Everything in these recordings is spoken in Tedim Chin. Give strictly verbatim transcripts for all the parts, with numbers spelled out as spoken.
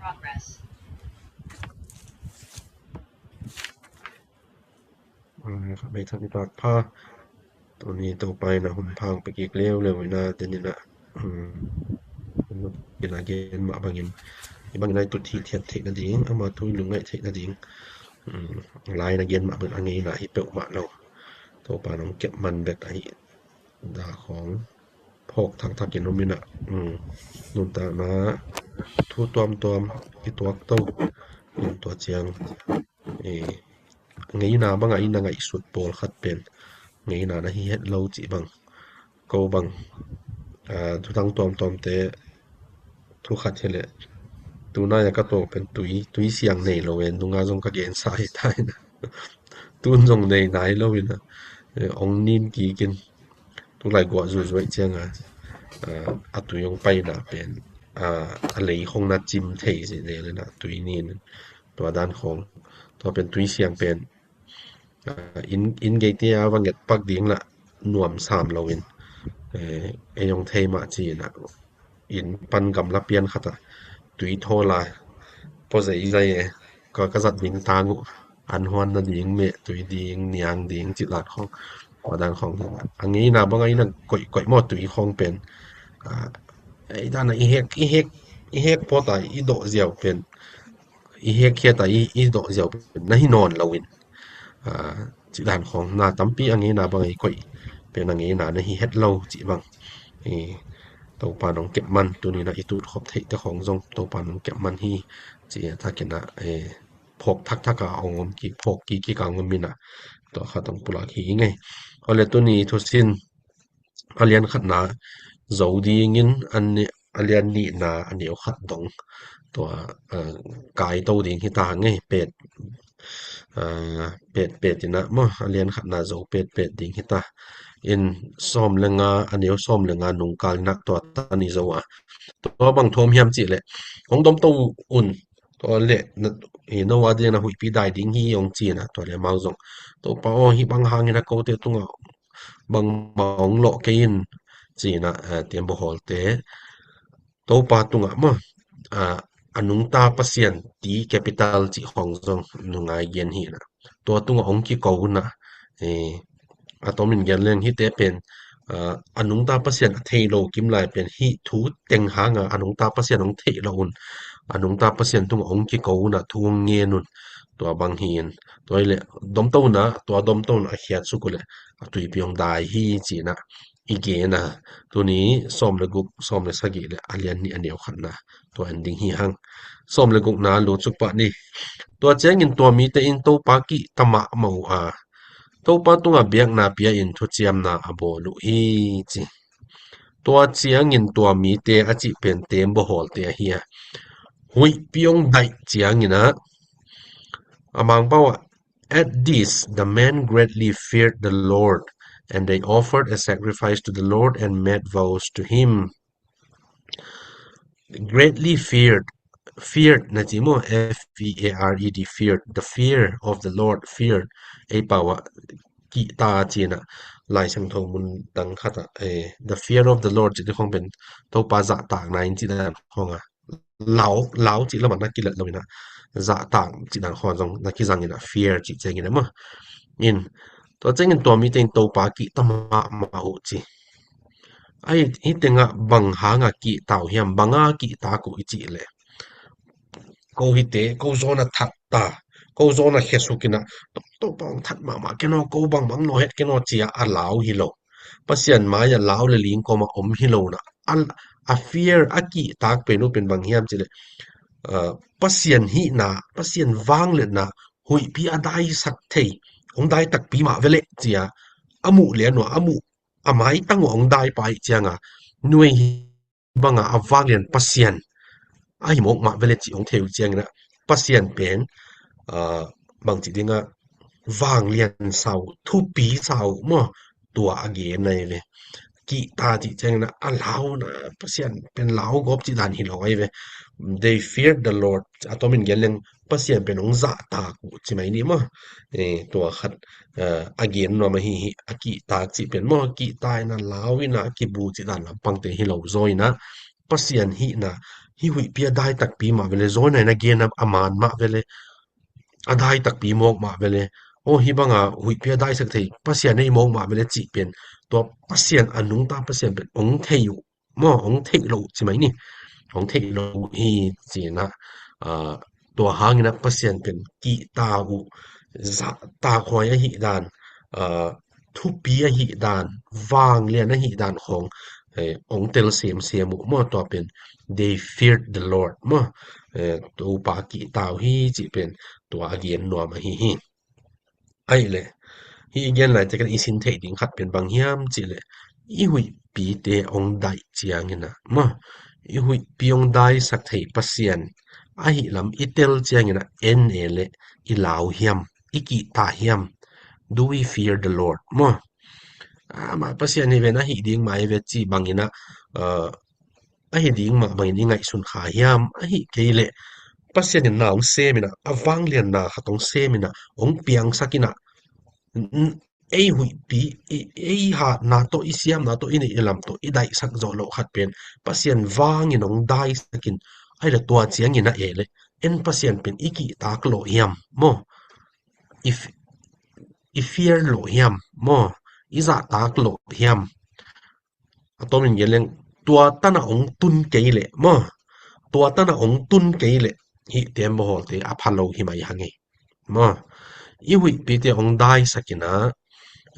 Aa, ka bei thak i tak pha. Tuni Topa in a hun phang pe kik leuleu ina, tuni ina, um, ina gen mah bangin, i bangin a i tut hithiat theih nading, ama thu i lungngaih theih nading, um, lai na gen mah bangin a ngeina hi peuhmah lo. Topa nong kep man bek ahi da khong phawk thakthak in om ina, um, nuntakna thu tuamtuam i tuak to, um, tua ciang, eh, ngeina banga i na ngaihsut pawlkhat pen ngeina na hi het lo cih bang, ko bang, ah, thuthang tuamtuamte thu khat hi leh, tunai a ka tawh pen tui, tui siang nei lo en, nunga zong ka gensa hi ta ina. Tun zong nei nai lo ina, eh, ong nin kikin, tulai guah zuzuaih cianga, ah, a tui ong paina pen, ah, a lei khong na cim thei si nei lena tui nin, tua dan khong, tua pen tui siang pen, ah, inn, inn geite a va nget pak ding lah nuam sam loin, eh, ei ong thei mah ci ina, inn pan gamla pian khat ah tui thawl a, pua zeizai e, ka, ka zat ding tang uh, an huan nading meh, tui ding, niang ding, cih dan khong, tua dan khong hi a. A ngeina banga i na koih, koih maw tui khong pen, ah, ei dan a i hek, i hek, i hek pawt a i dawh ziau pen, i hek khiat a i, i dawh ziau pen na hi nawn loin, ah, cih dan khong na tampi a ngeina banga i koih pen a ngeina na hi het lo cih bang. Eh, Topa nong kep man, tuni ina i tut khop theihte khong zong Topa nong kep man hi, ci a takin a, eh, phawk thakthak a ong om kik, phawk kik kik a ong om ina, tua khat ong pulak hi ngei. Awle tuni thusin a lian khatna zo dingin a ni-, a lian nihna a neu khat dong tua, eh, kai to ding hi ta ngei, pet, eh, pet, pet ina maw, a lian khatna zo pet, pet ding hi ta. In sawm le nga, a neu sawm le nga nungkal ina tua ta ni zo a. Tua bang thu om hiam cih leh, hong dom to un, tua leh na, hi no a ding na huihpi dai ding hi ong ci ina, tua leh amau zong, Topa aw, hih bang hangin a kote tungah bangmah ong lawh kei in, ci ina, eh, Teembaw Hawlte Topa tungah maw, ah, a nungta Pasian ti capital cih khong zong nungai gen hi ina, tua tungah ong kiko ina, eh, a tomin gen leng hihte pen, ah, a nungta Pasian a thei lo kim lai pen hih thu teng hanga a nungta Pasian ong theih lo un, a nungta Pasian tungah ong kiko ina, thu ong ngen un, tua bang hi in, tua hi leh dom to ina, tua dom to ina a khiat suk uh leh a tuipi ong dai hi ci ina i gen a. Tuni sawm le guk, sawm le sagih le a lian nih a neu khatna tua en ding hi hang. Sawm le gukna lut suk pah ni. Tua ciangin tua mite in Topa kihta mahmah uh a, Topa tungah biakna pia in thuciamna a bawl uh hi ci. Tua ciangin tua mite a cih pen Teembaw Hawlte ahi a, huihpi ong daih ciangin a, a Mangpau ah, at this, the men greatly feared the Lord, and they offered a sacrifice to the Lord and made vows to him. Greatly feared, feared na ci maw, F E A R E D, feared, the fear of the Lord, feared. Ei pau ah kihta ci ina, Lai Siangtho mun dang khat ah, eh, the fear of the Lord cih khong pen Topa zahtakna in cih dan khong a, lau, lau cih lamah na kilat lo ina, zahtak cih dan khong zong na kizang ina, fear cih ciang ina maw. In, tua ciangin tua mite in Topa kihta mahmah uh ci. Ahi, hih tengah bang hanga kihta uh hiam, banga kihtak uh i cih leh, ko hite, ko zawn a that ta, ko zawn a khia suk ina, Topa ong that mahmah ken aw, ko bangbang lo het ken aw ci a a lau hi lo. Pasian mai-ah lau le ling kawmah om hi lo ina, a, a fear, a kihtak pen uh pen bang hiam cih leh, ah, Pasian hihna, Pasian vangliatna, huihpi a daisak thei, ong dai takpi mah ve leh ci a, a muh lian uh a, a muh, a maitang uh ong dai pah ahih cianga, nuai hi banga a vanglian Pasian ahi mawk mah ve leh cih ong thei uh ciangin a, Pasian pen, ah, bangci dinga vanglian sa uh, thupi sa uh maw, tua a gen ahi ve. Kihta cih ciangin a, a lau ina, Pasian pen lau gawp cih dan hi lo ahi ve. They feared the Lord. A tomin gen leng Pasian pen ong zahtak uh ci mai ni maw. Eh, tua khat, eh, a gen nuam ahi hi, a kihtak cih pen maw, kihta ina, lau ina, a kibu cih dan lampangte hi lo zaw ina, Pasian hihna, hih huihpi a dai takpi mah vele, zawi naina gen a, a man mah vele, a dai takpi mawk mah vele, aw hih banga huihpi a daisak thei Pasian ei mawk mah vele cih pen tua Pasian a nungta Pasian pen ong thei uh maw, ong theih loh ci mai ni. Ong theih loh hi cina, aa, tua hangina Pasian pen kihta uh, zahtak huai ahi dan, aa, thupi ahi dan, vanglian ahi dan khong, eh, ong tel semsem uh maw, tua pen they feared the Lord maw, eh, Topa kihta uh hi cih pen tua a gen nuam ahi hi. Aih leh, hih i gen lai tekah i sin theih ding khat pen bang hiam cih leh, i huihpite ong daih ciangin ah maw, i huihpi ong daisak thei Pasian ahi lam i tel ciangin ah en e leh i lau hiam, i kihta hiam? Do we fear the Lord maw? Amah Pasian hi ven, ahi ding mah hi ve ci bangin ah, uh, ahi ding mah bangin i ngaihsun kha hiam? Ahi kei leh Pasian in na ong sem in ah, a vanglianna khat ong sem in ah, ong piangsak in ah, ei huihpi, ei hatna tawh, i siamna tawh, i neih i lam tawh i daihsak zawh loh khat pen Pasian vangin ong daisak in, ahi leh tua ciangin ah e leh en Pasian pen i kihtak loh hiam maw? I, i fear loh hiam maw? I zahtak loh hiam? A tawmin gen leng, tua tana ong tun kei leh maw, tua tana ong tun kei leh hih tembaw hawlte a pha lo hi mai hang ei maw? I huihpite ong daisak in ah,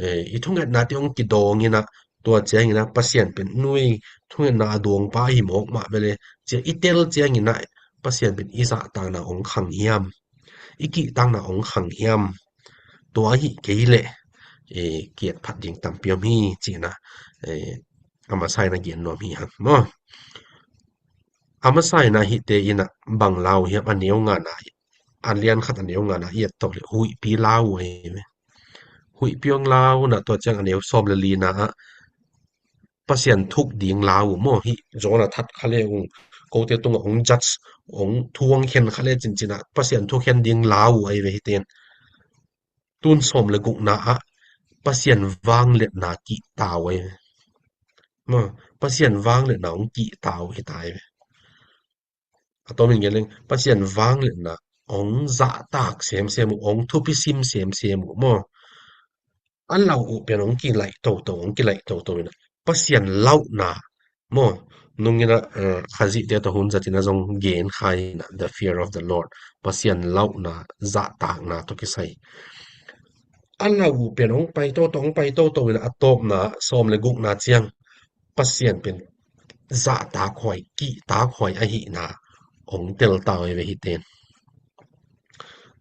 eh, i thungetnate ong kidawng in ah, tua ciangin ah Pasian pen nui thungetna a dawngpa ahi mawk mah vele cia i tel ciangin ah Pasian pen i zahtakna ong khang hiam, i kihtakna ong khang hiam? Tua ahi kei leh, eh, kiat phat ding tampi om hi cina, eh, a masa in a gen nuam hi hang maw? A masa in ah hihte in ah bang lau hiam? A neu ngana, a lian khat a neu ngana i et tawh leh huihpi lau uh ahi ve. Huihpi ong lau in ah tua ciang a neu sawm le lina ah Pasian thuk ding lau uh maw? Hih Jonah that kha le ung, kote tungah ong judge, ong thu ong khen kha le cincin ah Pasian thukhen ding lau uh ahi ve hihte in. Tun sawm le gukna ah Pasian vangliatna kihta uh ahi ve maw? Pasian vangliatna ong kihta uh hi ta ahi ve. A tawmin gen leng, Pasian vangliatna ong zahtak semsem uh, ong thupi sim semsem uh maw? A lauh uh pen ong kilaih toto, ong kilaih toto in ah Pasian lauhna maw? Nungin ah, eh, Khazihte tawh hun zatin ah zong gen kha in ah, the fear of the Lord, Pasian lauhna, zahtakna tawh kisai. A lauh uh pen ong pai toto, ong pai toto in ah a tawpna sawm le gukna ciang Pasian pen zahtak huai, kihtak huai ahihna ong telta uh ahi ve hihte in.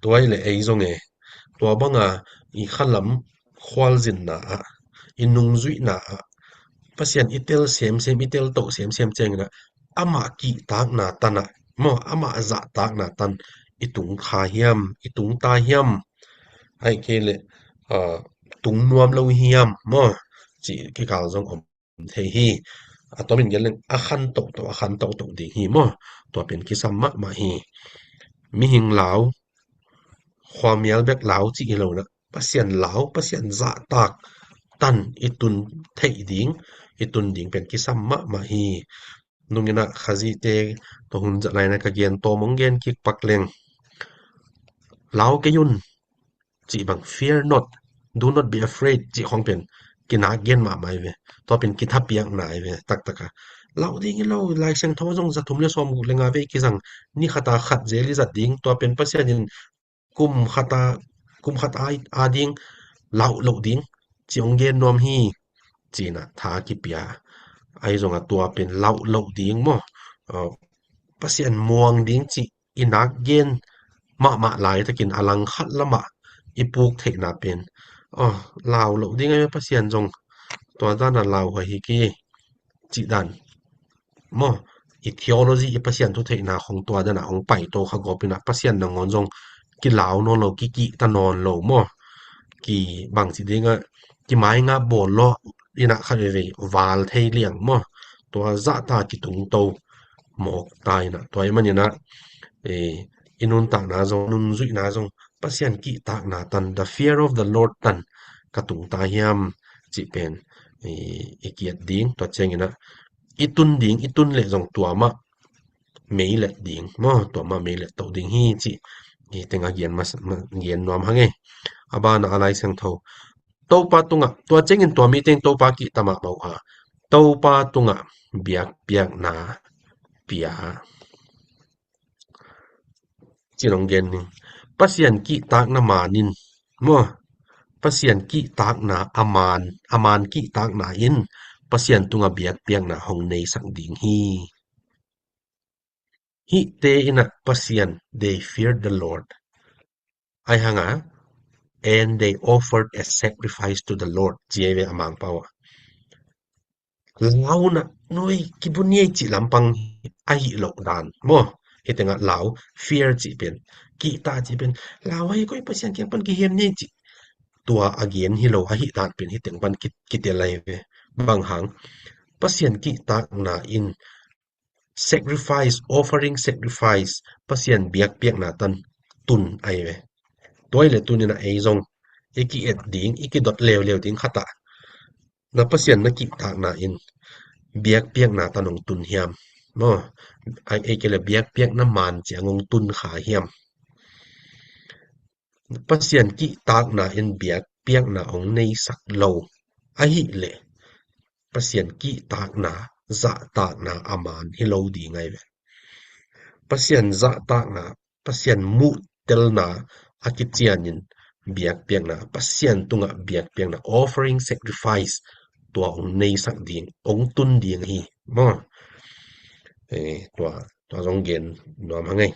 Tua ahi leh ei zong e, tua banga i khalam khualzinna ah, i nungzuihna ah Pasian i tel semsem, i teltoh semsem ciangin ah amah kihtakna tan ah maw, amah zahtakna tan i tung kha hiam, i tungta hiam? Ahi kei leh, ah, tung nuam lo hiam maw, cih kikal zong om thei hi. A tawmin gen leng a khan toto, a khan toto ding hi maw? Tua pen kisam mahmah hi. Mihing lau, khuamial bek lau cih hi lo in ah Pasian lau, Pasian zahtak tan i tun theih ding, i tun ding pen kisam mahmah hi. Nungin ah Khazihte tawh hun zat lai in ah ka gen tawm ong gen kik pak leng, lau kei un cih bang, fear not, do not be afraid cih khong pen kinak gen mahmah ahi ve. Tua pen kithapiakna ahi ve taktak a. Lauh ding hi lo, Lai Siangtho zong za thum le sawm guk le nga vei kizang, ni khat a khat zel i zat ding, tua pen Pasian in kum khat a, kum khat a, a ding lauh loh ding cih ong gen nuam hi cih in ah tha kipia. Ahi zong a tua pen lauh loh ding maw, Pasian muang ding cih i nak gen mahmah laitakin a langkhat lamah i puk theihna pen, aw, lau loh ding ahi ve, Pasian zong tua dan a lau huai hi kei cih dan maw, i theology, i Pasian thu theihna khong tua dan a hong paito kha gawp in ah Pasian nangawn zong kilau nawn lo, kikihta nawn lo maw, kibang ci ding a, kimainga bawl lo in ah khat veivei val thei liang maw, tua zahta kitungto mawk ta in ah, tua ahih manin ah, eh, i nuntakna zong, nungzuihna zong Pasian kihtakna tan, the fear of the Lord tan ka tungta hiam cih pen, eh, i kiat ding. Tua ciangin ah i tun ding, i tun leh zong tua mah meilet ding maw, tua mah meilet to ding hi cih hi tengah gen, gen nuam hang e. A banah a Lai Siangtho, Topa tungah, tua ciangin tua mi teng Topa kihta mahmah uh a, Topa tungah biakpiakna pia. Cin hong gen ni. Pasian kihtakna man in maw, Pasian kihtakna a man, a man kihtakna in Pasian tungah biakpiakna hong neisak ding hi. Hihte in ah Pasian, they feared the Lord. Ai hang a, and they offered a sacrifice to the Lord, ci ei ve a Mangpau ah. Lau na nui kibun ei cih lampang ahi loh dan maw. Hi tengah lau, fear cih pen, kihta cih pen, lau ahi koi Pasian kiang pan kihiam ni cih, tua a gen hi lo, ahi dan pen hi teng pan ki, kitel lai ve. Bang hang, Pasian kihtakna in sacrifice, offering sacrifice, Pasian biakpiakna tan tun ahi ve. Tua i le tuni na ei zong i ki-et ding, i kidot leuleu ding khat ah, na Pasian na kihtakna in biakpiakna tan hong tun hiam? No, ei kei le biakpiakna man ciang hong tun kha hiam? Pasian kihtakna in biakpiakna hong neisak lo ahih leh Pasian kihtakna, zahtakna a man hi lo ding ahi ve. Pasian zahtakna, Pasian muhtelna a kicianin biakpiakna, Pasian tungah biakpiakna, offering, sacrifice, tua hong neisak ding, hong tun ding hi maw. Eh, tua, tua zong gen nuam hang ei.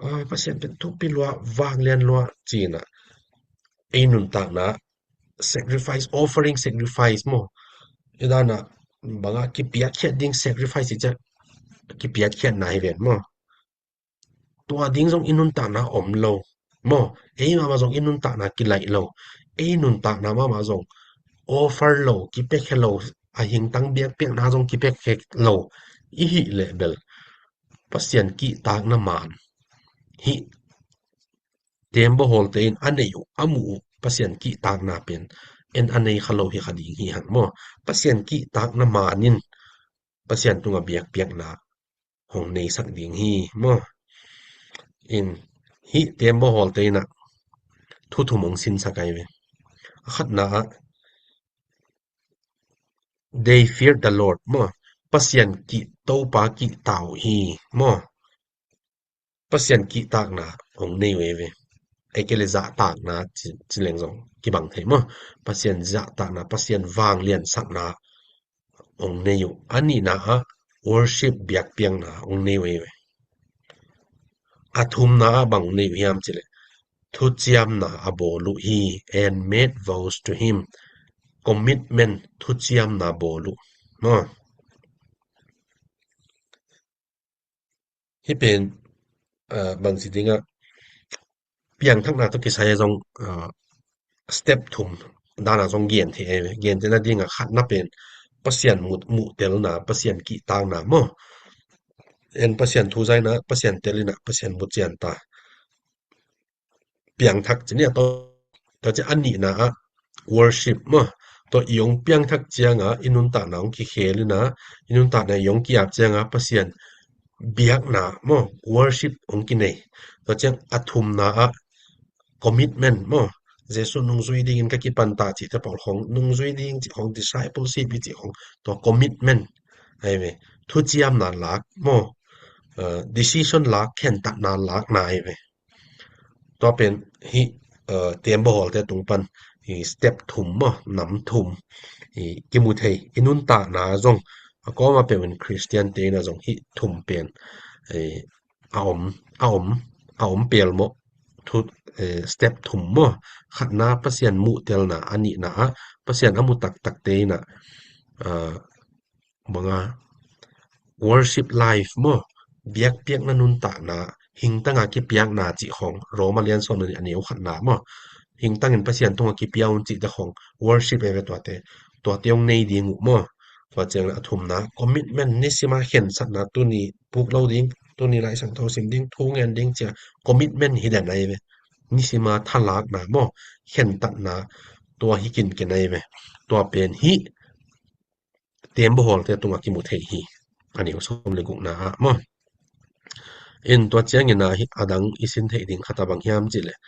Ah, Pasian pen thupi lua, vanglian lua, ci-in ah ei nuntakna sacrifice, offering, sacrifice maw. I dan ah bang a kipiakkhiat ding sacrifice i ciah kipiakkhiatna hi ven maw. Tua ding zong i nuntakna om lo maw. Ei mahmah zong i nuntakna kilaih lo. Ei nuntakna mahmah zong offer lo, kipiakkhe lo, a hingtang biakpiakna zong kipiakkhe lo. I hih leh bel Pasian kihtakna man hih teembaw hawlte in a neih uh, a muh uh Pasian kihtakna pen en a nei kha lo hi kha ding hi hang maw. Pasian kihtakna man in Pasian tungah biakpiakna hong neisak ding hi maw. In hih teembaw hawlte in ah thu thum hong sinsak ahi ve. A khatna ah, they feared the Lord maw. Pasian kih, Topa kihta uh hi maw. Pasian kihtakna hong nei uh ei ve. Ei kei le zahtakna ci, ci leng zong kibang thei maw. Pasian zahtakna, Pasian vangliansakna hong nei uh. A nihna ah worship, biakpiakna hong nei uh ei ve. A thumna ah bang hong nei uh hiam cih leh thuciamna a bawl uh hi, and made vows to him. Commitment, thuciamna bawl uh maw. Hih pen, ah, bangci dingah piangthakna tawh kisai a zong, ah, step thum dana zong gen thei ei ve. Gentehna dingah khatna pen Pasian muh, muhtelna, Pasian kihtakna maw. En Pasian thu zaina, Pasian tel ina, Pasian mucian ta. Piangthak ci ni a, tua, tua ci a nihna ah worship maw. Tua i hong piangthak cianga i nuntakna hong kikhel ina, i nuntakna i hong kiap cianga Pasian biakna maw, worship hong kinei. Tua ciang a thumna ah commitment maw. Jesu nungzui dingin ka kipan ta cihte pawl khong, nungzui ding cih khong, discipleship i cih khong, tua commitment ahi ve. Thuciamna lak maw, eh, decision lak, khentatna lakna ahi ve. Tua pen hih, eh, teembaw hawlte tung pan hih step thum maw, nam thum hih kimu thei. I nuntakna zong a kawma peuhin Khristiante ina zong hih thum pen, eh, a om, a om, a om pelmawh thu, eh, step thum maw. Khatna Pasian muhtelna, a nihna ah Pasian a mu taktakte ina, ah, banga worship life maw, biakpiakna nuntakna, hingtanga kipiakna cih khong, Roma lian sawm le nih a neu khatna maw, hingtangin Pasian tunga kipia un cihte khong worship ei ve tuate. Tuate hong nei ding uh maw. Tua ciang a thumna commitment, nisima khensatna, tuni puk lo ding, tuni Lai Siangtho sim ding, thu ngen ding cia commitment hi den ahi ve. Nisima thalakna maw, khentatna, tua hi kinken ahi ve. Tua pen hih teembaw hawlte tungah kimu thei hi. a neu sawm le gukna ah maw. In tua ciangin a hih a dang i sin theih ding khat a bang hiam cih leh,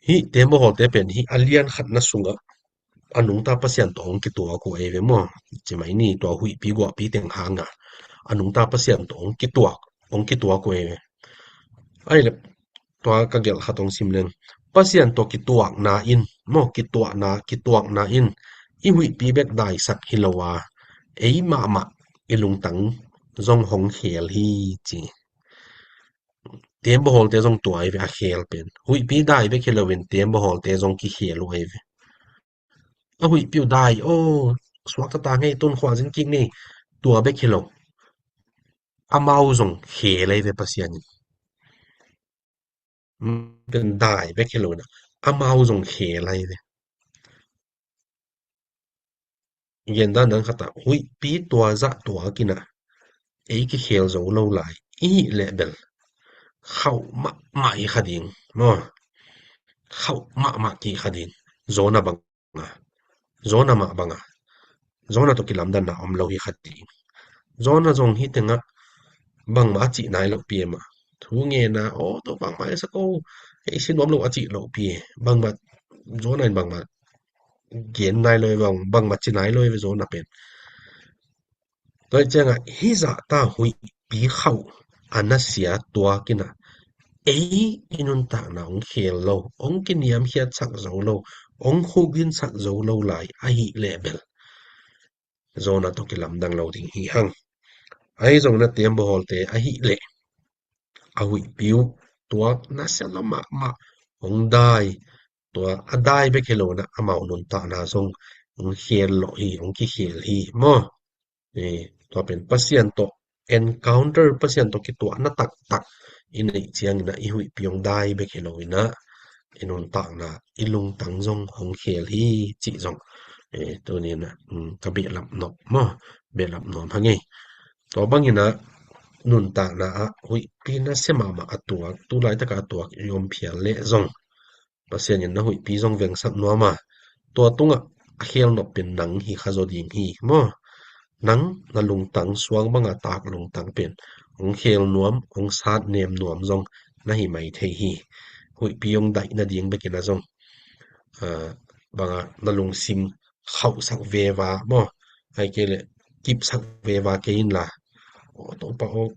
hih tembaw hawlte pen hih a lian khatna sungah a nungta Pasian tawh hong kituak uh ei ve maw. Ci mai ni, tua huihpi guahpi teng hanga a nungta Pasian tawh hong kituak, hong kituak uh ei ve. Ahih leh tua ka gelh khat hong sim leng, Pasian tawh kituakna in maw, kituakna, kituakna in i huihpi bek daisak hi lo a, ei mahmah i lungtang zong hong khel hi ci. Tembaw hawlte zong tua ei ve a khel pen. Huihpi dai bek hi loin tembaw hawlte zong kikhel uh ei ve. A huihpi uh dai, aw, suakta ta ngei, tun khua zin kik ni, tua bek hi lo. Amau zong khel ei ve Pasian in. Pen dai bek hi lo na, amau zong khel ei ve. Gen dan dan khat ah huihpi tua zah tua kinah ei kikhel zo lo lai i hih leh bel khauh mahmah hi kha ding maw. Khauh mahmah kik kha ding. Jonah bang a, Jonah mah bang a, Jonah tawh kilamdanna om lo hi kha ding. Jonah zong hih tengah bangmah a cih nai loh pi e mah. Thu ngen a, aw, tua bangmah e sa ko, ei sin nuam lo a cih loh pi e. Bangmah, Jonah in bangmah gen nai lo e, bang, bangmah ci nai lo e ve Jonah pen. Tua ciangah hih zahta huihpi khauh a nasia tua kinah ei i nuntakna hong khel lo, hong kiniamkhiatsak zo lo, hong khukdinsak zo lo lai ahih leh bel Jonah tawh kilamdang lo ding hi hang. Ahi zongin a tembaw hawlte ahih leh a huihpi uh tua nasia lo mahmah hong dai, tua a dai bek hi lo na amau nuntakna zong hong khel lawh hi, hong kikhel hi maw. Tua pen Pasian tawh encounter, Pasian tawh kituahna taktak i neih ciangin a i huihpi hong dai bek hi lo in a i nuntakna, i lungtang zong hong khel hi cih zong tuni in a ka behlap nop maw, behlap nuam hang e. Tua bangin a nuntakna ah huihpi nasia mahmah a tuak, tu laitak a tuak i om phial leh zong Pasian in na huihpi zong vengsak nuam a, tua tungah a khel nop pen nang hi kha zaw ding hi maw. Nang na lungtang suang banga tak lungtang pen hong khel nuam, hong sat nem nuam zong na hi mai thei hi. Huihpi hong daih nading bekin a zong, aa, banga na lungsim khauhsak veva maw, ahih kei leh kipsak veva kei inla, aw Topa aw,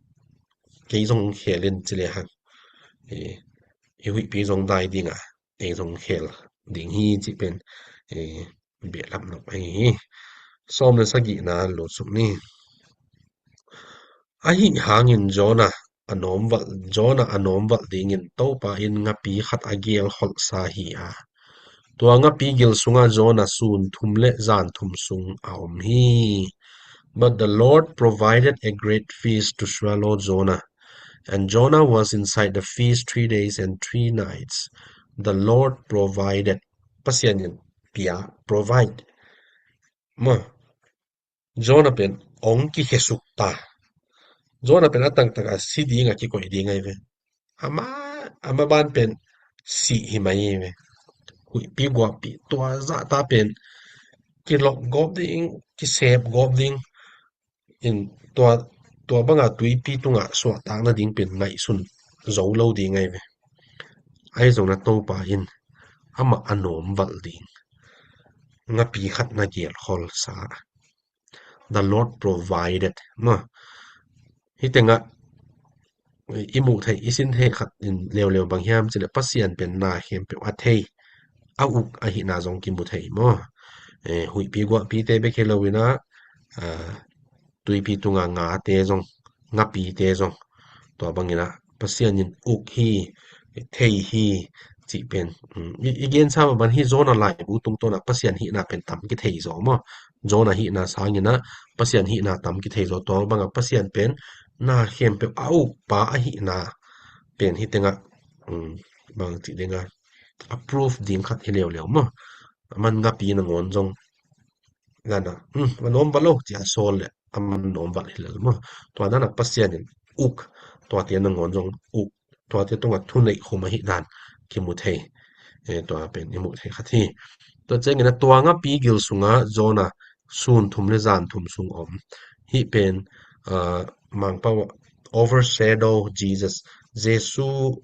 kei zong hong khel in ci lehang, i huihpi zong dai ding a, ei zong khel ding hi cih pen behlap nop ahi hi. Sawm le sagihna lutsuk ni. Ahi hangin Jonah a nawmvalh, Jonah a nawmvalh dingin Topa in ngapi khat a gelkholhsa hi a, tua ngapi gil sungah Jonah sun thum le zan thum sung a om hi. But the Lord provided a great fish to swallow Jonah. And Jonah was inside the fish three days and three nights. The Lord provided. Pasian in pia, provide. Maw, Jonah pen hong kikhesuk ta. Jonah pen a tangtang a si ding a kikoih ding ahi ve. Ama, ama ban pen sih hi mai hi ve. Huihpi guahpi tua zahta pen kilok gawp ding, kisep gawp ding. In tua, tua banga tuipi tungah suahtak nading pen ngaihsun zo lo ding ahi ve. Ahi zongin a Topa in amah a nawmvalh ding ngapi khat na gelkholhsa. The Lord provided. Maw, hih tengah i muh theih, i sin theih khat in leuleu bang hiam cih leh Pasian pen na khempeuh a thei, a uk ahihna zong kimu thei maw. Huihpi guahpite bek hi lo in a, tuipi tunga ngate zong, ngapite zong, tua bangin a Pasian in uk hi, thei hi cih pen i gensa mah bang hi. Jonah laibu tungtawn a Pasian hihna pen tam kithei zaw maw. Jonah hihna sangin a Pasian hihna tam kithei zaw, tua banga Pasian pen na khempeuh a ukpa ahihna pen hih tengah bang cih ding a, a proof ding khat hi leuleu maw. A man ngapi nangawn zong dan a, um, a nawmvalh lo ci a sawl leh a man nawmvalh hi leuleu maw. Tua dan a Pasian in uk, tuate nangawn zong uk, tuate tungah thuneih khum ahih dan kimu thei. Tua pen i muh theih khat hi. Tua ciangin a tua ngapi gil sungah Jonah sun thum le zan thum sung om. Hih pen, ah, Mangpau ah overshadow Jesus. Jesu,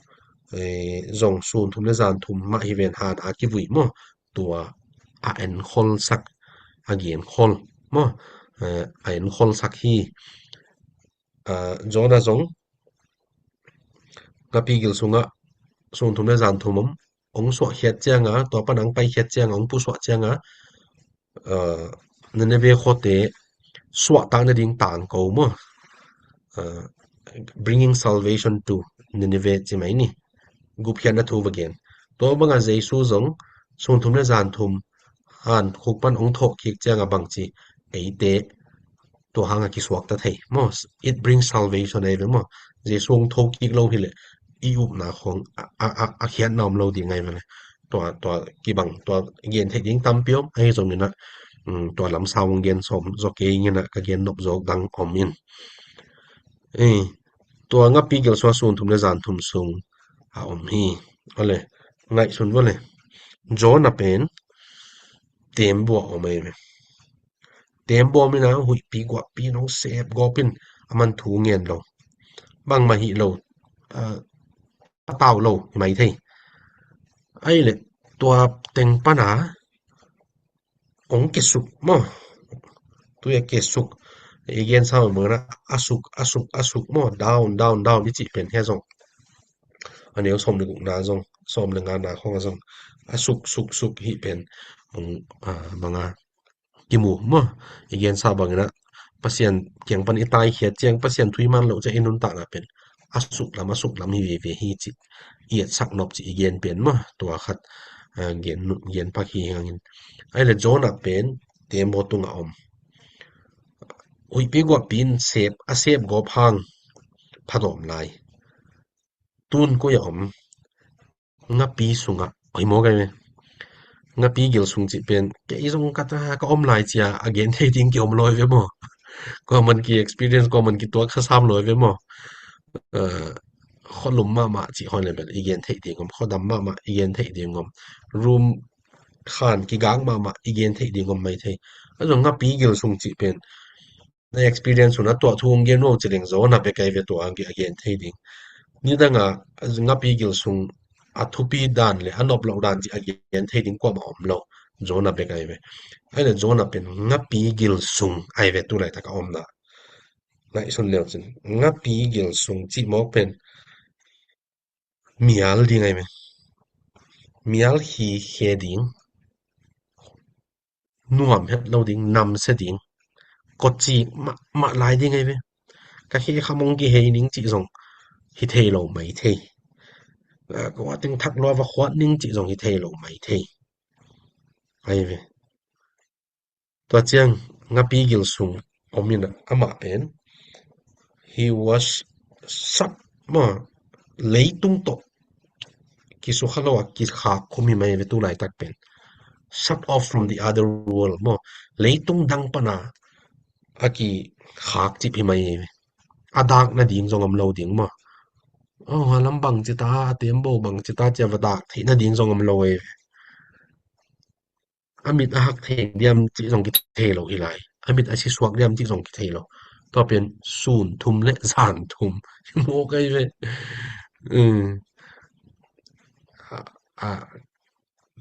eh, zong sun thum le zan thum mah hi ven, han a kivui maw. Tua a enkholsak, a genkhol maw. Eh, a enkholsak hi. Ah, Jonah zong ngapi gil sungah sun thum le zan thum om, hong suahkhiat cianga, tua pan hong paikhiat cianga, hong pusuah cianga, ah, Nineveh khuate suahtak nading tangko maw. Ah, bringing salvation to Nineveh ci mai ni. Gupkhiatna thu va gen. Tua banga Jesu zong sun thum le zan thum han khuk pan hong thawh kik cianga bangci eite tua hanga kisuak ta thei maw. It brings salvation ahi ve maw. Jesu hong tho kik lo hileh i upna khawng a, a, a, a khiatna om lo ding ahi ve le. Tua, tua kibang, tua gen theih ding tampi om, ahi zongin ah, um, tua lamsau hong gen sawm zaw kei ing in ah, ka gen nop zawk dang om in. Eh, tua ngapi gil sua sun thum le zan thum sung a om hi. Ole, ngaihsun vole. Jonah pen tembaw a om ahi ve. Tembaw mina huihpi guahpi nong sep gawpin a man thu ngen lo. Bangmah hih lo, ah, a tau lo hi mai thei. Ahi le tua teng pana hong kesuk maw. Tui a kesuk. I gen sa mawng na a suk, a suk, a suk maw. Down, down, down i cih pen hia zong. A neu sawm le gukna zong, sawm le ngana khawng a zong. A suk, suk, suk hih pen. Mawng, ah, manga kimu maw. I gensa bangin ah Pasian kiang pan i taikhiat ciang Pasian thu i man loh ciang i nuntakna pen a suklam a suklam hi veve hi cih i etsak nop cih i gen pen maw. Tua khat, ah, gen, gen pak hi hangin. Ahi le Jonah pen tembaw tungah om. Huihpi guahpi in sep, a sep gawp hang phatawm lai. Tun koi a om? Ngapi sungah, oi maw kai ve. Ngapi gil sung cih pen kei zong ka ta ka om lai cia a gen thei ding ki om lawi ve maw. Kua man ki experience, kua man ki tuak khasam lawi ve maw. Eh, khualum mahmah cih hawn le bel i gen thei ding om, khuadam mahmah i gen thei ding om. Room khan kigak mahmah i gen thei ding om mai thei. A zong ngapi gil sung cih pen na experience un a tuah thu hong gen nuam ci leng Jonah bek ai ve tua a gen thei ding. Nidanga ngapi gil sung a thupi dan le a nop loh dan ci a gen thei ding kuamah om lo. Jonah bek ai ve. Ai le Jonah pen ngapi gil sung ai ve tu laitak a omna. Ngaihsun leu cin. Ngapi gil sung cih mawk pen mial ding ai ve. Mial hi khe ding. Nuam het lo ding, namsia ding. Kawci mah, mah lai ding ai ve. Ka he kha mong ki hei ning cih zong hi thei lo mai thei. Ka wa ting thak lua va khuat ning cih zong hi thei lo mai thei. Ai ve. Tua ciang ngapi gil sung om in amah pen he was shut, maw, leitung tawh kisukha lo a kikhak khum hi mai ve tu laitak pen. Shut off from the other world, maw, leitung dang pana a kikhak cip hi mai ve. A dak nading zong om lo ding maw. Oh, a lam bang cita, a tembaw bang cita cia va dak theih nading zong om lo ai ve. A mit a hak thei diam cih zong kithei lo hi lai. A mit a sisuak diam cih zong kithei lo. Tua pen sun thum le zan thum hi mawk ai ve. Um. A, a,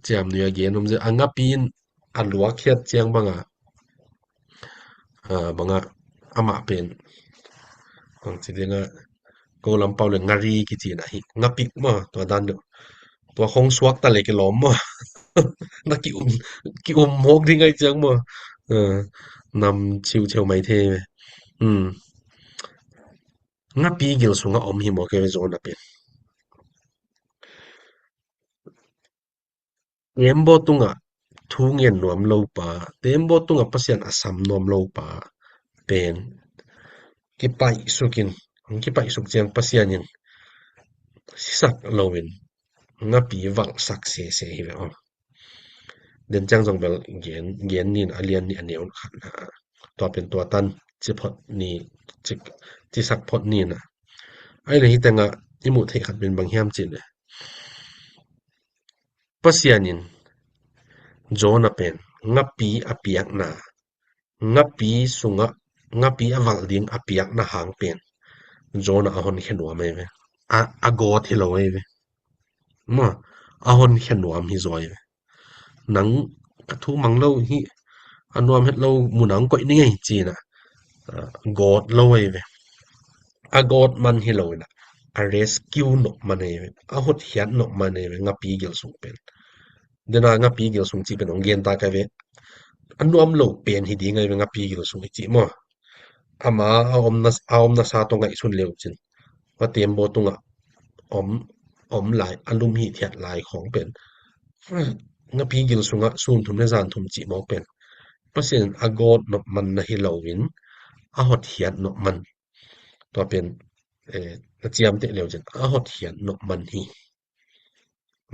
ciam nui a gen om zia a ngapi in a luak khiat ciang banga, a, banga amah pen bang ci dinga ko lampau le ngari kici na hi, ngapik maw, tua dan deuh. Tua khong suak ta le kilawm maw. Na ki um, ki um mawk ding ai ciang maw. A, nam chiu chiu mai thei ve. Um. Ngapi gil sunga om hi mawk ai ve Jonah pen. Tembaw tungah thu ngen nuam lo pa, tembaw tungah Pasian a sam nuam lo pa pen kipaihsuk in, kipaihsuk ciang Pasian in sisak loin ngapi valhsak sese hi ve aw. Den ciang zong bel gen, gen nin a lian ni a neu khat na. Tua pen tua tan ci phot ni, ci, cisak phot ni na. Ai le hi tengah i muh theih khat pen bang hiam cih le Pasian in Jonah pen ngapi a piakna, ngapi sungah ngapi a valh ding a piakna hang pen Jonah a honkhia nuam ahi ve. A, a gawt hi lo ahi ve. Maw, a honkhia nuam hi zaw ahi ve. Nang ka thu mang lo hi, a nuam het lo mun ah hong koih ning ei ci-in ah, a, gawt lo ahi ve. A gawt man hi lo in ah, a rescue nop man ahi ve. A hotkhiat nop man ahi ve, ngapi gil sung pen. Dena ngapi gil sung cih pen hong gen ta ka ve. A nuam lo pen hi ding ahi ve, ngapi gil sung hi cih maw. Ama a omna, a omna sa tawh ngaihsun leu cin, a tembaw tungah om, om lai, a lum hithiat lai khawng pen ngapi gil sungah sun thum le zan thum cih mawk pen Pasian in a gawt nop man na hi loin, a hotkhiat nop man. Tua pen, eh, na ciamteh leu cin, a hotkhiat nop man hi.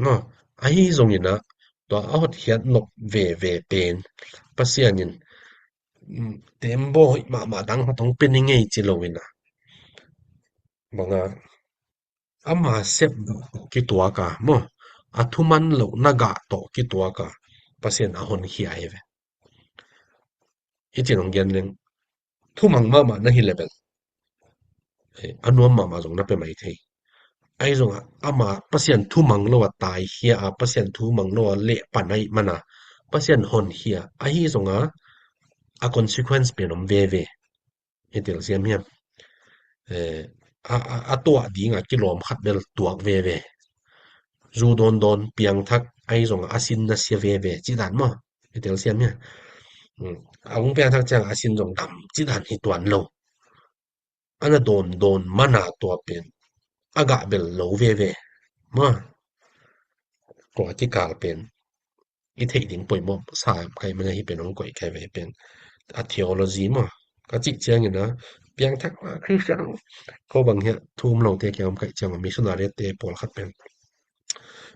Maw, ahi zongin ah, tua a hotkhiat nop veve pen Pasian in, mm, tembaw hoih mahmah dang hong pia ning ei ci loin ah, bang a, ama sep gah tawh kituak a, maw, a thuman lohna gah tawh kituak a, Pasian a honkhia ahi ve. I cih hong gen leng, thumang mahmah na hi le bel, eh, a nuam mahmah zong na pia mai thei. Ahi zongah ama Pasian thumang lo a taikhia a, Pasian thumang lo a lehpan ahih man a, Pasian honkhia ahi zongah, a consequence pen om veve. I telsiam hiam? Eh, a, a, a tuah ding a kilawm khat bel tuak veve. Zu dawndawn, piangthak, ahi zongah a sin na sia veve, cih dan maw. I telsiam hiam? Hmm. A hong piangthak ciang a sin zong dam, cih dan hi tuan lo. A na dawndawn man a tua pen a gah bel lo veve. Maw, tua kikal pen i theih ding poimawh sa kai man a, hih pen hong koih kai ve, hih pen a theology maw. Ka cih ciangin a, piangthak ma Christian ko bang hiah thu um lote kiang om kaih ciang a, missionary te pawlkhat pen,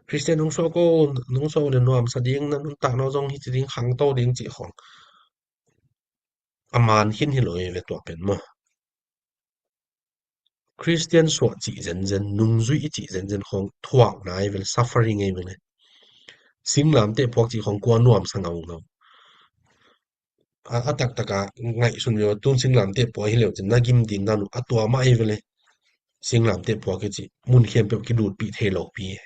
Christian nong suak o, nong suak o le nuamsa ding, na nuntakna zong hi ci ding, khangto ding cih khawng a man khin hi lo e ve tua pen maw. Christian suah cih zenzen, nungzui i cih zenzen khawng thuakna ahi ve le, suffering ahi ve le. Singlamteh phuak cih khawng kua nuamsa ngaungau. A, a taktak a ngaihsun ve ua, tun singlamteh phuak hi leu cin na gim ding dan uh a tua mah ahi ve le. Singlamteh phuak i cih mun khempeuh kidutpih thei lopi e.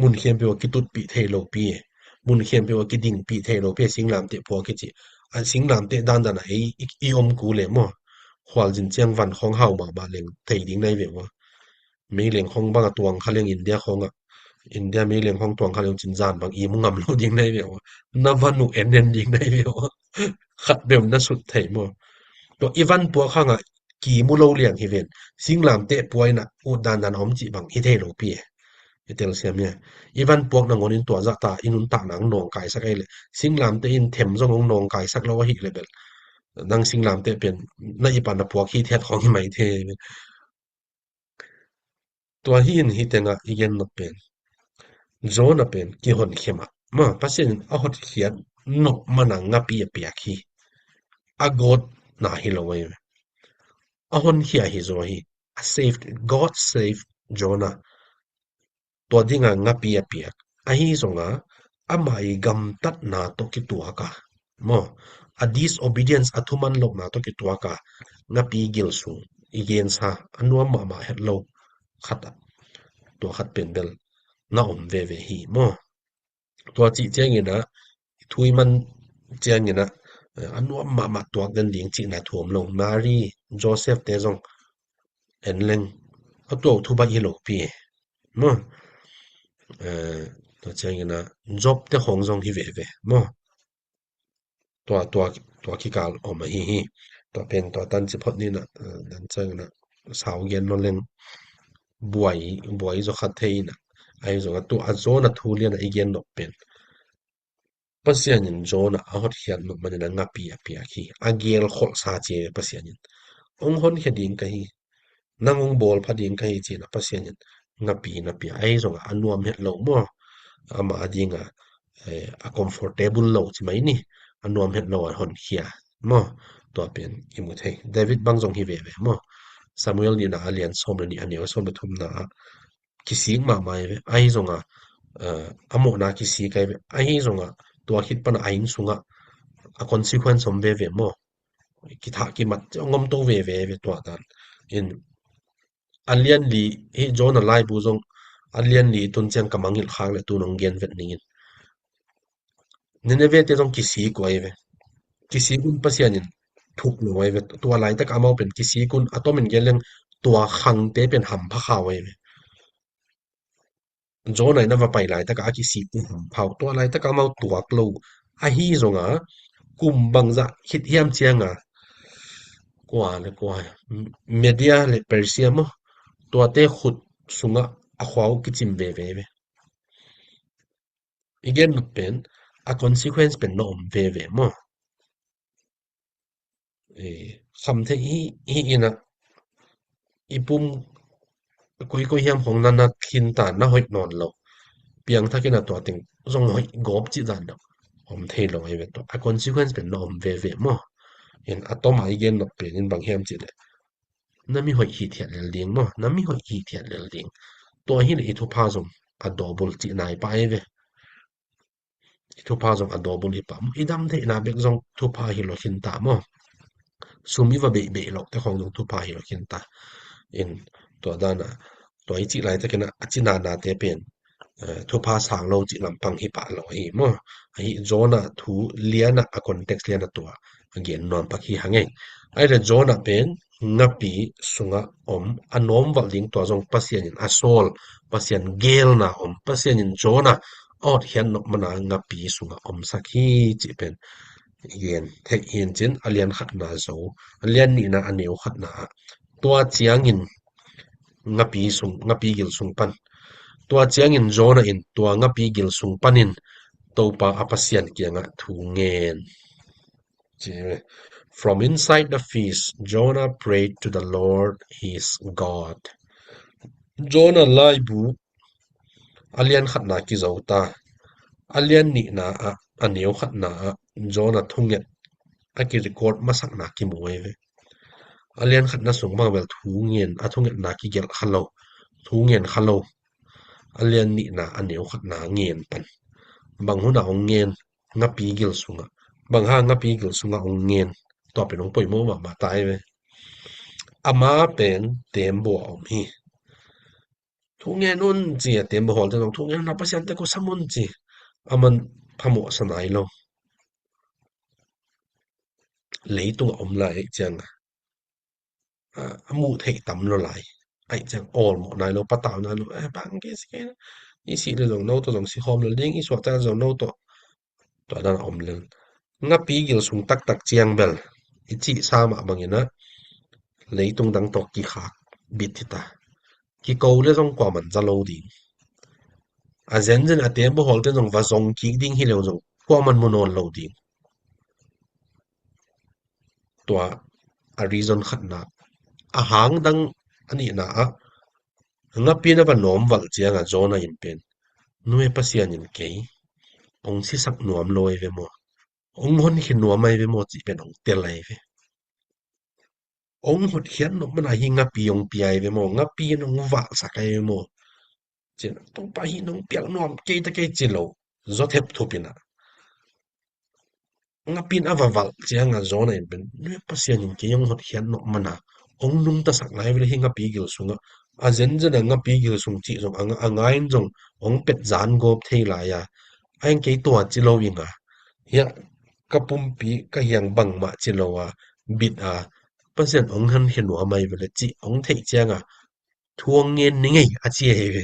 Mun khempeuh a kitutpih thei lopi e. Mun khempeuh a kidingpih thei lopi e, singlamteh phuak i cih. A singlamteh dandan a ei i, i om kul e maw. Khualzin ciang van khawng hau mahmah leng thei ding nai ve maw. Meileng khawng bang a tuang kha leng India khawng a, India meileng khawng tuang kha leng cin zan bang i mu ngam lo ding nai ve maw. Na van uh en en ding nai ve maw. Khat beuh na sut thei maw. Tua i van puak hangah kimu lo liang hi ven. Singlamteh pua in a ut dandan a om cih bang hi thei lopi e. I telsiam hia? I van puak nangawn in tua zahta i nuntakna hong nawngkaisak ahi leh, singlamteh in them zong hong nawngkaisak lo ahih leh bel, nang singlamteh pen na i pan a puak hithiat khawng hi mai thei. Tua hi in hih tengah i gen nop pen, Jonah pen kihonkhia mah, mah Pasian in a hotkhiat nop man a ngapi a piak hi. A gawtna hi lo ahi ve. A honkhia hi zaw hi. A saved, God saved Jonah. Tua dinga ngapi a piak. Ahi zonga ama i gamtatna tawh kituak a, maw, a disobedience, a thuman lohna tawh kituak a, ngapi gil sung i gensa a nuam mahmah het lo khat ah, tua khat pen bel na om veve hi maw. Tua cih ciangin ah, thu i man ciangin ah, a nuam mahmah tuak den ding cihna thu om lo. Mary, Joseph te zong en leng a tua uh thu baih hi lopi e maw. Eh, tua ciangin ah Job te khawng zong hi veve maw. Tua, tua, tua kikal om ahi hi. Tua pen tua tan ci phot ni na, eh, dan ciangin ah sau gen lo leng buai, buai zaw khat thei in ah. Ahi zong a tua a Jonah thu lian a i gen nop pen, Pasian in Jonah a hotkhiat nop manin a ngapi a piak hi. A gel kholhsa ci e Pasian in. Hong honkhia ding ka hi. Nang hong bawl pha ding ka hi ci-in a Pasian in ngapi na pia. Ahi zong a nuam het lo maw. Ama a ding a, eh, a comfortable lo ci mai ni. A nuam het lo a honkhia maw. Tua pen i mu thei. David bang zong hi veve maw. Samuel nihna a lian sawm le nih a neu sawm le thumna ah kisik mahmah hi ve. Ahi zong a, eh, a mawhna kisik ahi ve. Ahi zong a tua khit pan a inn sungah a consequence om veve maw. Kithah kimat ci hong om to veve ve tua dan. In a lian li, hih Jonah laibu zong a lian li tun ciang ka mangngilh khak leh tu-in hong gen vet ning in. Nineveh-te zong kisik uh ahi ve. Kisik un Pasian in thuk lo ahi ve. Tua laitak amau pen kisik un, a tomin gen leng tua khangte pen hampha kha uh ahi ve. Jonah in a va pai laitak a kisik uh hampha uh. Tua laitak amau tuak lo uh. Ahi zong a kum bangzah khit hiam ciang a kua le kua, Media le Persia maw, tuate khut sungah a khua uh kicim veve ve. I gen nop pen a consequence pen na om veve maw? Kham thei hi, hi in a i pum koikoi hiam khong na na khinta na hoih nawn lo. Piangthak in a tua teng zong hoih gawp cih dan deuh om thei lo ahi ve tua. A consequence pen na om veve maw? In a tawm a i gen nop pen in bang hiam cih leh na mi hoih hithiat lel ding maw? Na mi hoih hithiat lel ding. Tua hi leh i thupha zong a double cih nai pah ahi ve. I thupha zong a double hi pah maw? I dam theihna bek zong thupha hi lo khinta maw? Sum i va beihbeih loh te khong zong thupha hi lo khinta. In tua dan a tua i cih laitak in a, a cinanate pen thupha sang lo cih lampang hi pah lo ahi maw? Ahi Jonah thu lian a, a context lian a tua a gen nuam pak hi hang ei. Ahi leh Jonah pen ngapi sungah om, a nuam valh ding tua zong Pasian in a sawl, Pasian geelna om, Pasian in Jonah a hotkhiat nop man a ngapi sungah omsak hi cih pen i gen theih hi in cin, a lian khatna zo, a lian nihna a neu khatna ah tua ciangin ngapi sung, ngapi gil sung pan. Tua ciangin Jonah in tua ngapi gil sung panin Topa a Pasian kiangah thu ngen. Ci ve. From inside the fish, Jonah prayed to the Lord his God. Jonah laibu a lian khatna kizo ta. A lian nihna ah, a neu khatna ah Jonah thunget a kirecord masakna kimu ahi ve. A lian khatna sung bang bel thu ngen, a thungetna kigelh kha lo, thu ngen kha lo. A lian nihna a neu khatna ngen pan. Bang hun a hong ngen, ngapi gil sungah. Bang hang ngapi gil sungah hong ngen. Tua pen hong poimawh mahmah ta ahi ve. Ama pen tembaw a om hi. Thu ngen un ci a, tembaw hawlte zong thu ngen un a, Pasian teh ko sam un ci. Aman phamawhsa nai lo. Leitung a om lai aih ciang a, a muh theih tam lo lai aih ciang awlmawh nai lo, patau nai lo. Eh, bang ke si ke, i sih le zong no tawh zong si khawm lo ding, i suakta le zong no tawh. Tua dan a om lel. Ngapi gil sung taktak ciang bel i cihsa mah bangin a leitung dang tawh kikhak bit hi ta. Kiko le zong kuaman za lo ding. A zenzen a tembaw hawlte zong va zong kik ding hi leu zong kuaman mu nawn lo ding. Tua a reason khatna. A hang dang a nihna ah ngapi na va nuam valh ciang a Jonah in pen, nu e, Pasian in kei hong sisak nuam lo ahi ve maw? Hong honkhia nuam ahi ve maw cih pen hong tel ahi ve. Hong hotkhiat nop man a hih ngapi hong pia ahi ve maw? Ngapi in hong valhsak ahi ve maw? Cin Topa hih nong piak nuam kei ta kei ci lo. Zaw thep thup in a, ngapi in a va valh ciang a Jonah in pen, nu e, Pasian in kei hong hotkhiat nop man a hong nungtasak lai ve le hih ngapi gil sungah. A zenzen a ngapi gil sung cih zong a nga, a nga in zong hong pet zan gawp thei lai a, a eng kei tua ci lo ing a, hiah ka pumpi ka hiang bangmah ci lo a, bit a, Pasian hong honkhia nuam ahi ve le cih hong theih ciang a, thu hong ngen ni ngei a ci ahi ve.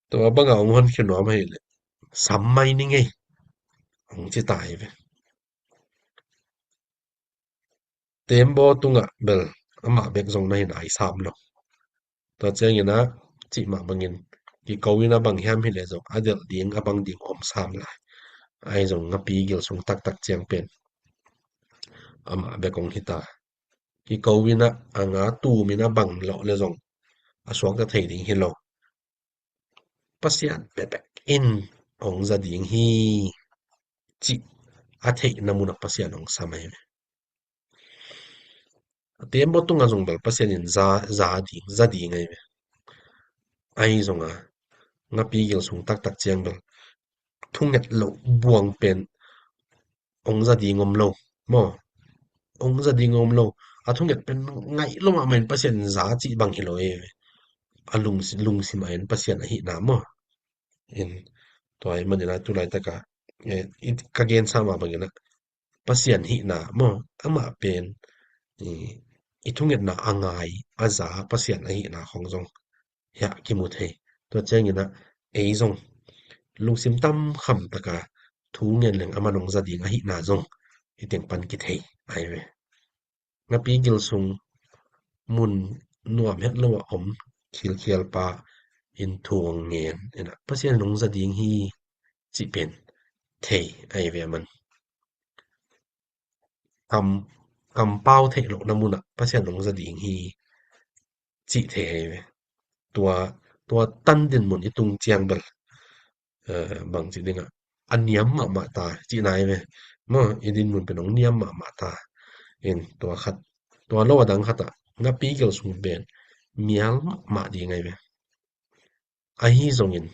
Tua bang a hong honkhia nuam ahih leh sam mai ni ngei hong ci ta ahi ve. Tembaw tungah bel amah bek zong na hi nai sam lo. Tua ciangin a, cih mah bangin kiko in a bang hiam hi leh zong a delh ding a bang ding om sam lai. Ahi zong ngapi gil sung taktak ciang pen amah bek hong hi ta. Kiko in a, a nga tum in a bang lawh le zong a suakta thei ding hi lo. Pasian bekbek in hong za ding hi cih a theihna mun a Pasian hong sam ahi ve. A tembaw tungah zong bel Pasian in za, za ding, za ding ahi ve. Ahi zong a, ngapi gil sung taktak ciang bel thunget loh buang pen ong za ding om lo maw? Ong za ding om lo. A thunget pen ngaih lo mahmah in Pasian za cih bang hi lo e. A lungsi-, lungsim a en Pasian ahihna maw? In, tua ahih manin a tu laitak a, eh, i, ka gensa mah bangin a Pasian hihna maw? Amah pen i, i thungetna a ngai, a za Pasian ahihna khong zong hiah kimu thei. Tua ciangin a ei zong lungsim tam kham taka thu ngen leng a man ong za ding ahihna zong hih teng pan kithei ahi ve. Ngapi gil sung mun nuam het lo a om khilkhial pa in thu ong ngen in a Pasian in ong za ding hi cih pen thei ahi ve a man. Kam, kampau theih lohna munah Pasian ong za ding hi cih thei ahi ve. Tua, tua tan dinmun i tung ciang bel, eh, bang ci ding a, a niam mahmah ta cihna ahi ve. Maw, i dinmun pen ong niam mahmah ta. In tua khat, tua lo a dang khat ah ngapi gil sung pen mial mahmah ding ahi ve. Ahi zongin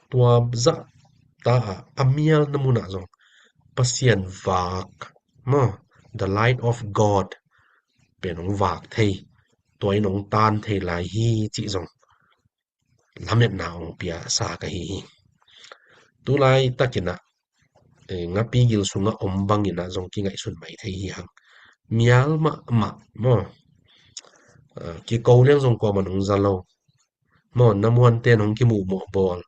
tua zahta ah a mialna munah zong Pasian vak maw, the light of God pen ong vak thei, tua in ong tan thei lai hi cih zong lametna ong pia sa ka hi hi. Tu laitakin a, eh, ngapi gil sungah om bangin a zong kingaihsun mai thei hi hang. Mial mahmah maw? Eh, kiko liang zong kuaman ong za lo. Maw, na muanten hong kimuhmuh bawl,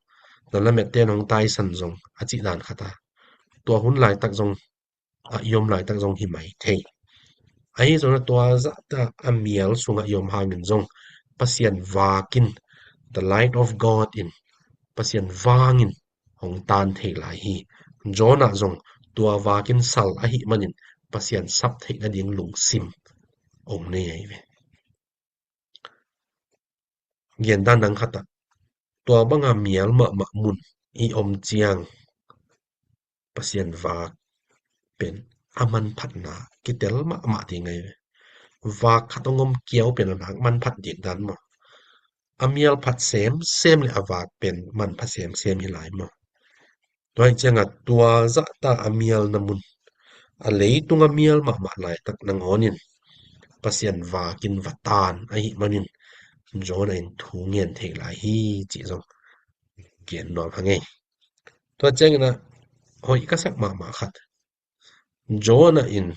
na lametten hong taisan zong a cih dan khat a, tua hun laitak zong, a i om laitak zong hi mai thei. Ahi zongin a tua zahta a mial sungah i om hangin zong Pasian vakin, the light of God in, Pasian vangin hong tan thei lai hi. Jonah zong tua vakin sal ahih manin Pasian sap theih nading lungsim ong nei ahi ve. Gendan dang khat ah tua banga mial mahmah mun i om ciang Pasian vak pen a manphatna kitel mahmah ding ahi ve. Vak khat ong om kiau pen a nak manphat ding dan maw? A mial phat semsem le a vak pen manpha semsem hi lai maw? Tua hi ciangah tua zahta a mialna mun, a leitung a mial mahmah laitak nangawnin Pasian vakin va tan ahih manin Jonah in thu ngen thei lai hi cih zong gen nuam hang ei. Tua ciangin a hoih ka sak mahmah khat, Jonah in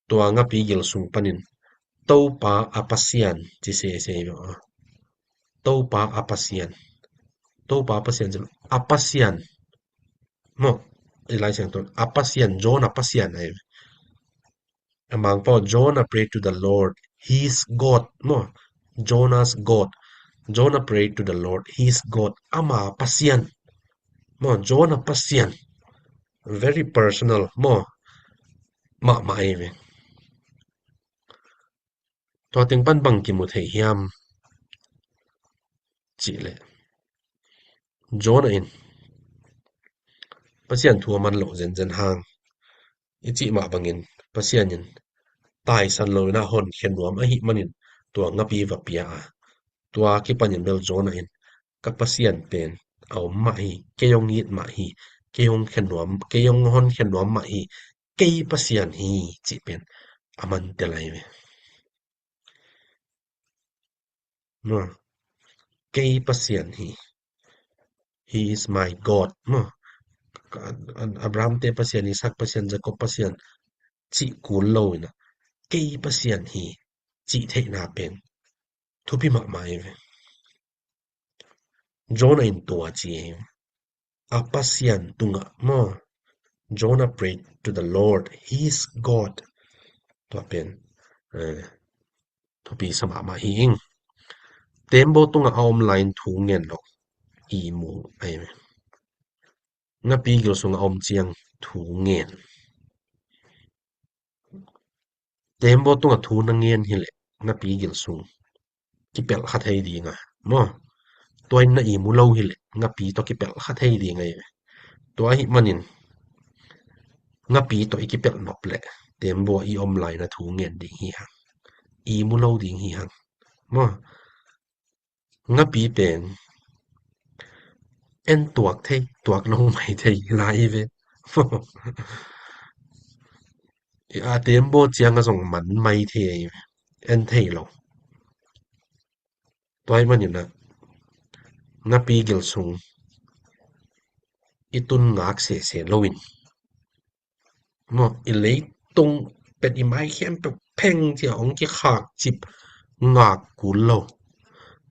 tua ngapi gil sung panin Topa a Pasian ci sese hi maw? Topa a Pasian. Topa a Pasian ci lo. A Pasian. Maw, i Lai Siangtho a Pasian, Jonah Pasian ahi. A Mangpau, Jonah prayed to the Lord, his God. Maw, Jonah's God. Jonah prayed to the Lord, his God. Ama Pasian. Maw, Jonah Pasian. Very personal. Maw, mahmah ahi ve. Tua teng pan bang kimu thei hiam cih leh, Jonah in Pasian thu a man loh zenzen hang, i cih mah bangin Pasian in taisan lo in a honkhia nuam ahih manin tua ngapi va pia a, tua kipanin bel Jonah in ka Pasian pen a om mah hi, kei hong it mah hi, kei hong khia nuam, kei hong honkhia nuam mah hi, kei Pasian hi cih pen a man tel ahi ve. Maw, kei Pasian hi. He is my God. Maw, Abraham te Pasian, Isaac Pasian, Jacob Pasian cih kul lo in a, kei Pasian hi cih theihna pen thupi mahmah ahi ve. Jonah in tua ci ahi ve. A Pasian tungah maw, Jonah prayed to the Lord, his God. Tua pen, eh, thupi sa mahmah hi ing. Tembaw tungah a om lai-in thu ngen loh i mu ahi ve. Ngapi gil sungah a om ciang thu ngen. Tembaw tungah thu na ngen hileh ngapi gil sung kipelh kha thei ding a, maw? Tua in na i mu lo hileh ngapi tawh kipelh kha thei ding ahi ve. Tua ahih manin ngapi tawh i kipelh nop leh tembaw i om lai-in a thu ngen ding hi hang. I mu lo ding hi hang, maw? Ngapi pen en tuak thei, tuak lo mai thei lai hi ve. A tembaw ciang a zong man mai thei, en thei lo. Tua ahih manin ah ngapi gil sung i tun ngak sese loin, maw, i leitung pet i mai khempeuh pheng cia hong kikhak cip ngak kul lo.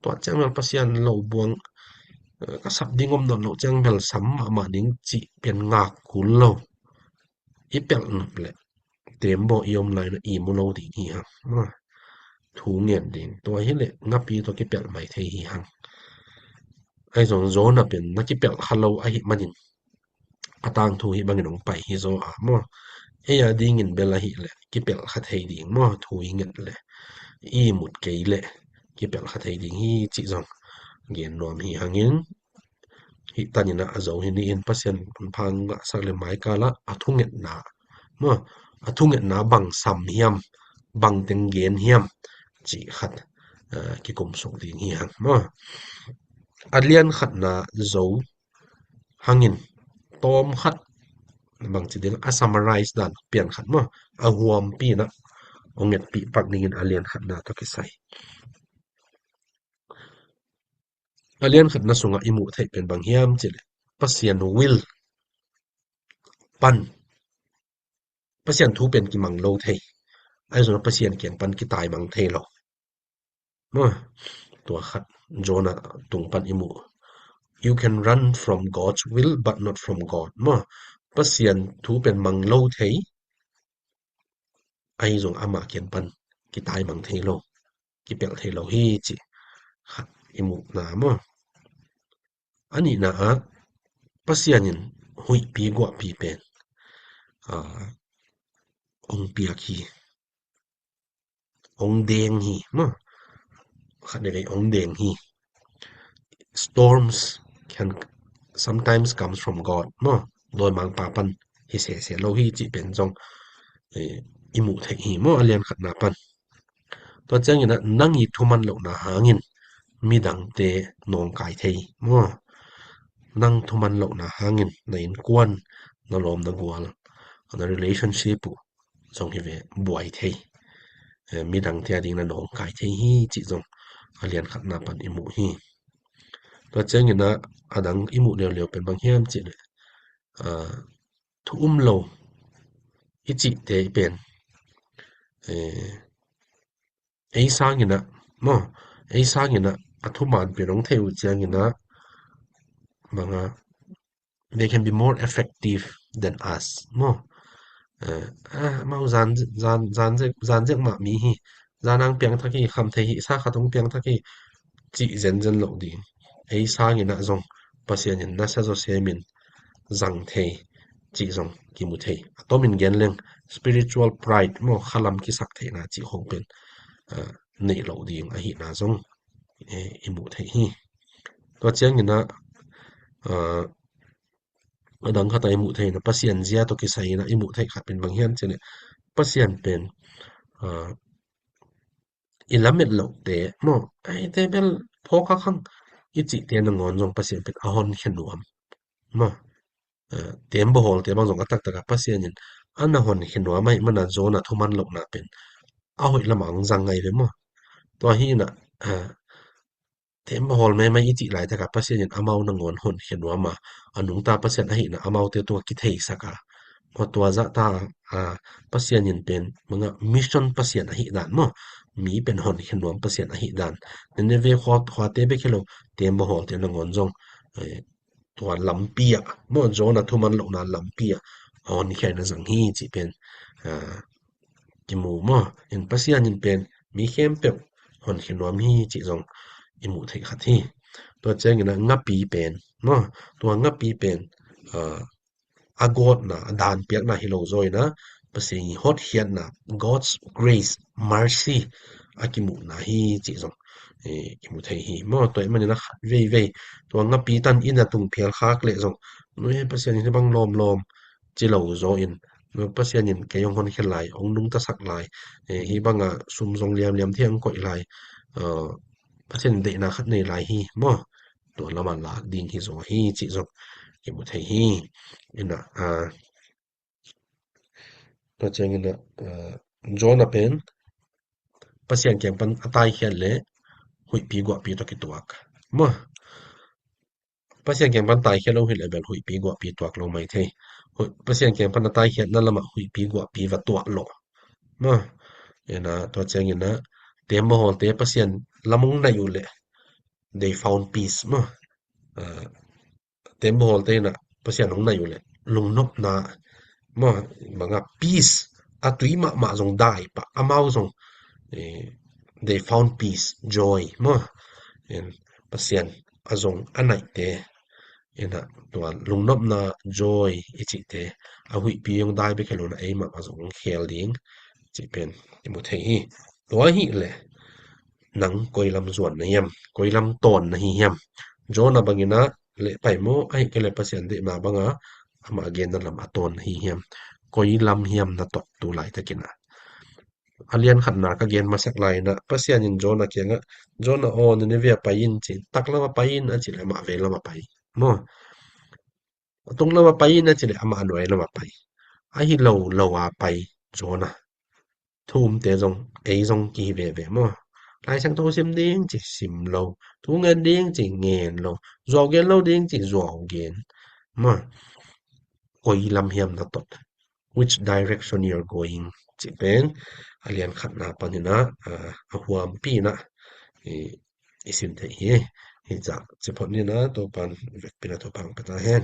Tua ciang bel Pasian lo buang, eh, ka sap ding om nawn loh ciang bel sam mahmah ding cih pen ngak kul lo. I pelh nop leh tembaw i om lai-in ah i mu lo ding hi hang, maw. Thu ngen ding. Tua hileh ngapi tawh kipelh mai thei hi hang. Ahi zong Jonah pen na kipelh kha lo ahih manin a tangthu hih bangin hong pai hi zaw a, maw. Ei a dingin bel ahih leh kipelh kha thei ding, maw. Thu i nget leh, i mut kei leh kipelh kha thei ding hi cih zong gen nuam hi hangin, hih tanin ah a zo hi ni in, Pasian hong pha ngahsak leh mai kal ah a thungetna, maw, a thungetna bang sam hiam, bang teng gen hiam cih khat, ah, kikum suk ding hi hang, maw. A lian khatna zo hangin tawm khat, bangci ding, a summarize dan pian khat, maw, a huampi in ah hong ngetpih pak dingin a lian khatna tawh kisai. A lian khatna sungah i muh theih pen bang hiam cih leh Pasian will pan, Pasian thu pen kimang lo thei. Ahi zongin Pasian kiang pan kitaimang thei lo, maw. Tua khat Jonah tung pan i muh. You can run from God's will but not from God, maw. Pasian thu pen mang lo thei, ahi zong amah kiang pan kitaimang thei lo, kipelh thei lo hi cih khat i muhna, maw. A nihna ah Pasian in huihpi guahpi pen, ah, hong piak hi, hong deng hi, maw. Khat veivei hong deng hi. Storms can sometimes comes from God, maw. Dawimangpa pan hi sese lo hi cih pen zong, eh, i muh theih hi, maw, a lian khatna pan. Tua ciangin ah nang i thuman lohna hangin midangte nawngkai thei, maw. Nang thuman lohna hangin na innkuan, na lawm na gual, na relationship uh zong hi ve, buai thei. Eh, midangte a ding na nawngkai thei hi cih zong a lian khatna pan i muh hi. Tua ciangin ah a dang i muh leuleu pen bang hiam cih leh, ah, thu um lo i cihte i pen, eh, ei sangin ah, maw, ei sangin ah a thuman pen hong thei uh ciangin ah, bang a, they can be more effective than us, maw. Eh, ah, amau zan, zan, zan zek, zan zek mah mi hi, zan ang piangthak hi, khamthei hi, sa khat hong piangthak hi, cih zenzen loh ding. Ei sangin ah zong Pasian in nasa zawsem in zang thei cih zong kimu thei. A tomin gen leng spiritual pride, maw, khalam kisak theihna cih khong pen, ah, neih loh ding ahihna zong, eh, i muh theih hi. Tua ciangin ah, ah, a dang khat a i muh theihna, Pasian zia tawh kisai in ah i muh theih khat pen bang hiam cih leh Pasian pen, ah, i lamet lohte, maw, eite bel phawk kha khang i cihte nangawn zong Pasian pen a honkhia nuam, maw. Eh, tembaw hawlte bang zong a taktak ah Pasian in a na honkhia nuam ahih manin Jonah thuman lohna pen a hoih lamah hong zang ngai ve, maw. Tua hi in ah, eh, tembaw hawl maimai i cih laitak ah Pasian in amau nangawn honkhia nuam a, a nungta Pasian ahihna amaute tungah kitheisak a, maw, tua zahta, ah, Pasian in pen bang a, mission Pasian ahih dan, maw, mi pen honkhia nuam Pasian ahih dan. Nineveh khua, khuate bek hi lo, tembaw hawlte nangawn zong, eh, tua lampi ah, maw, Jonah thuman lohna lampi ah a honkhia in a zang hi cih pen, ah, kimu, maw. In Pasian in pen mi khempeuh honkhia nuam hi cih zong i muh theih khat hi. Tua ciangin ah ngapi pen, maw, tua ngapi pen, ah, a gawtna, a dan piakna hi lo zaw in ah, Pasian i hotkhiatna, God's grace, mercy, a kimuhna hi cih zong, eh, kimu thei hi, maw. Tua ahih manin ah khat veivei, tua ngapi tan in a tung phial khak leh zong, nui he, Pasian in hih bang lawmlawm ci lo zaw in, Pasian in kei hong honkhia lai, hong nungtasak lai, eh, hih bang a sum zong liamliam thei hong koih lai, eh, Pasian in deihna khat nei lai hi, maw. Tua lamah lak ding hi zaw hi cih zong kimu thei hi. In ah, ah, Tua ciangin ah, ah, Jonah pen Pasian kiang pan a taikhiat le huihpi guahpi tawh kituak. Maw. Pasian kiang pan taikhiat lo hi le bel huihpi guahpi tuak lo mai thei. Hui-, Pasian kiang pan a taikhiatna lamah huihpi guahpi va tuak lo. Maw. Ina, tua ciangin ah, tembaw hawlte Pasian lam hong naih uh le, they found peace. Maw. Ah, tembaw hawlte in ah Pasian hong naih uh le, lungnopna, maw, bang a peace, a tui mahmah zong dai pah, amau zong, eh, they found peace, joy, maw. En, Pasian a zong a naihte in ah tua lungnopna, joy i cihte, a huihpi hong dai bek hi lo in ah ei mahmah zong hong khel ding cih pen i mu thei hi. Tua hi le, nang koi lam zuan na hiam, koi lam tawn na hi hiam? Jonah bangin ah leh pai maw, ahih kei leh Pasian deihna banga amah genna lam a tawn na hi hiam? Koi lam hiam na tot tu laitakin ah? A lian khatna ka gen masak lai in ah, Pasian in Jonah kiangah, Jonah aw, Nineveh ah pai in ci, tak lamah pai in a cih leh amah vei lamah pai. Maw. A tung lamah pai in a cih leh amah a nuai lamah pai. Ahi lo lo a pai Jonah. Thu umte zong, ei zong kihi veve maw. Lai Siangtho sim ding ci sim lo. Thu ngen ding ci ngen lo. Zuau gen lo ding ci zuau gen. Maw. Koi lam hiam na tot? Which direction you're going? Cih pen a lian khatna panin ah, ah, a huampi in ah i, i sim thei hi. Hi zah ci phot ni in ah, Topan vekpi in ah Topan pia ta hen.